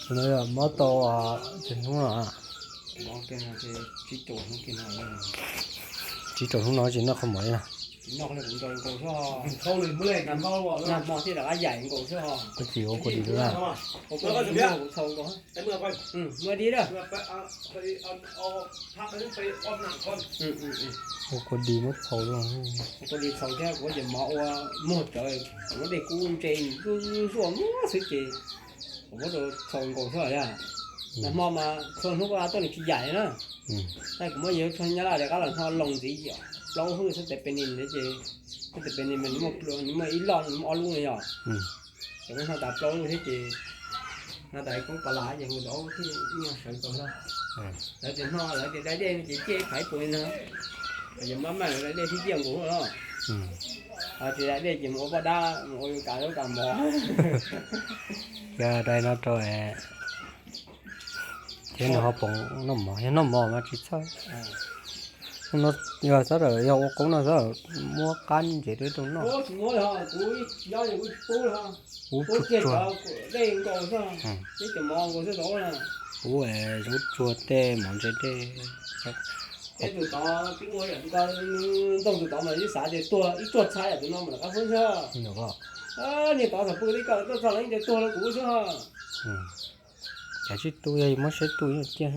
Mob tau tsib hnub no, tsib rau hnub no tsis noj qhov muag li na. Koj tsis ua kua dis na. Ua kua dis muab txhaus. Kua dis txhaus thiab kuv ces mov ua muag rawv, kuv muab dej kub ntse zuj zuaj muab xwb ces kuv muab rau txhaus nkaus xwb yog. Nag hmo mas txhua hnub kuv tuaj nws tsis yaim na. Tab kuv muab yawg tshuaj nyab laj rov qab los hno loo ntxiv yom, plaub hwj xwb tes pes nis ces, xwb tes pes nis mas nws muaj ib loj nws muaj ob lub no yom. Ces muab hno tas plaub lub thiab ces hno tas koob pas las ces mus rau aub thiaj nyuag sawv tau na. Lawv tias hno lawv tias dai dej no ces ciaj ib phav ib puas li no. Ces maj maj lawv dai dej thiab ciaj nkaus na. Ho tsis dai dej ces mus ua poj dab mus ua kav zaub kav mov. Yog dai no rau thiab nws ho pom noj mov, yog noj mov mas tsis txhawj. Yog xab lawm yog ua qoob no xab lawm muab qab ntsev rau rau noj. Ub tsuag tsuag. Ub zaub tsuag tej mov ntse dej. Tus tod twb ua ntau tus tod mas yeej xav tias tuag ib tsuag txhab yam tus no mas lawv qab fub xwb. Niag tod txawm pw tib kawm tuaj txog lawv yeej tias tuag rau kuv xwb. Kav tsij tu yog muab siab tu yeej tiag.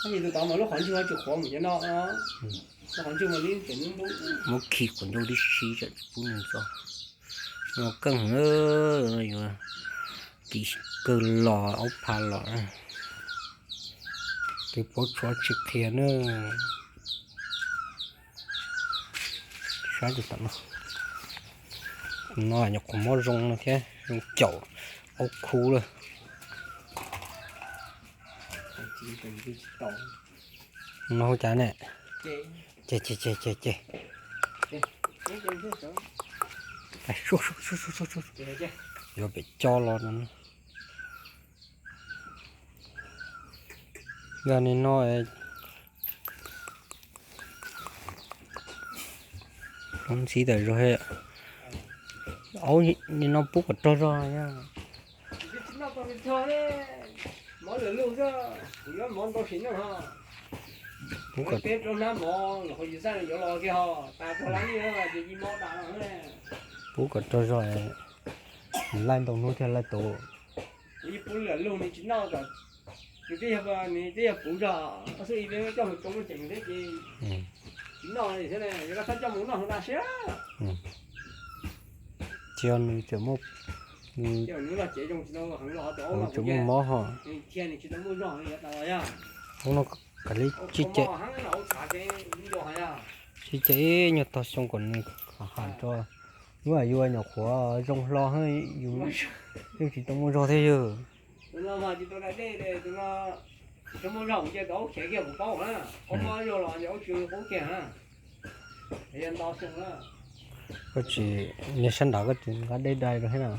Tus tod mas lub qhov ntswg tsis qhuav mus cov no, lub qhov ntswg mas li tseem nub nub. Muab khi quav ncauj tib si tsam tsis pub nws txog. No keej heev, yuav kiv kawg los aub pha los. Tus paub tshuav tsis qhia na. Saib tus tom no, no nyuam qhuav mob zoo no thiab zoo caum aub khub lawm. No hu cas ne? Ces ces ces ces ces. Yuav pem co los no. Yog li no, ntxiv tawm zog, aub li no pub kom rog zog. Pub kom rog zog, laij ntau hnub thiaj laij tau. Kuv yeej pub lwm lug nws tsis noj kom nws twb yog, nws twb yog puv zog xwb, peb coj mus tsoo ceem thiab ces tsis noj li thiab, yuav rov qab coj mus noj hauv na siab. Tsis yog nws tseem muaj, nws tseem muaj mob ho. Ub no kav li tsib ce, tsib ce ib nyuag tog xyoo kom nws ham ham rau. Ub yus nyuam qhuav zoo hlo, yus yeej tsis tau muaj zog thiab yog. Koj tsis, niag sab nrad koj tsis nqa dej dai rau thiab na.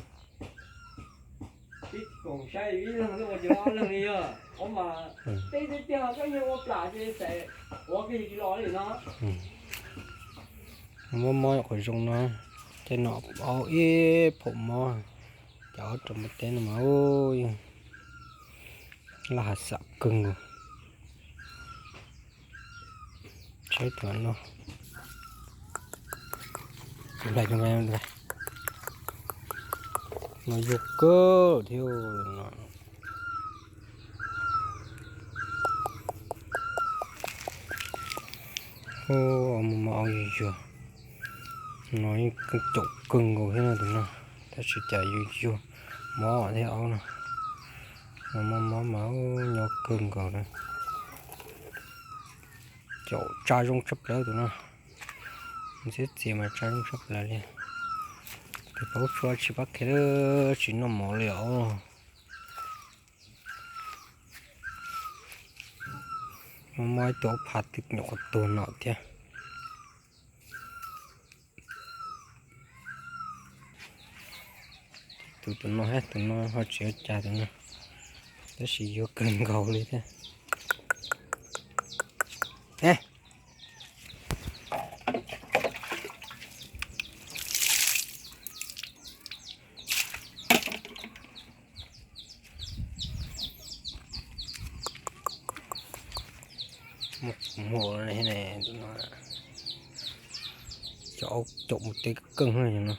Muab mob qhov zoo no, tej no aub ib phaum mob, cov aub rau npua teb no mas yeej laj hav xam kawg nkaus. Saib tus no, no yuag kawg thiab no. Ub, mob mob aub yuag yuag, no yeej caum kawg nkaus thiab no tus no, tab sis cas yuag yuag mob thiab aub no. No mob mob mas nyob kawg nkaus na. Caum tsa zoo tshaj plaws tus no. Ntxhiab txias mas tsa zoo tshaj plaws li. Tus paub tshuav tsis pab qhia, tsis noj mov li os. Muaj ib tug aub phav twb nyuam qhuav tuag no thiab. Tus, tus no, tus no ho tsis ua cas tus no, tab sis yuag kawg nkaus li thiab. Muaj, muaj ne, cov aub caum mus teb keej no.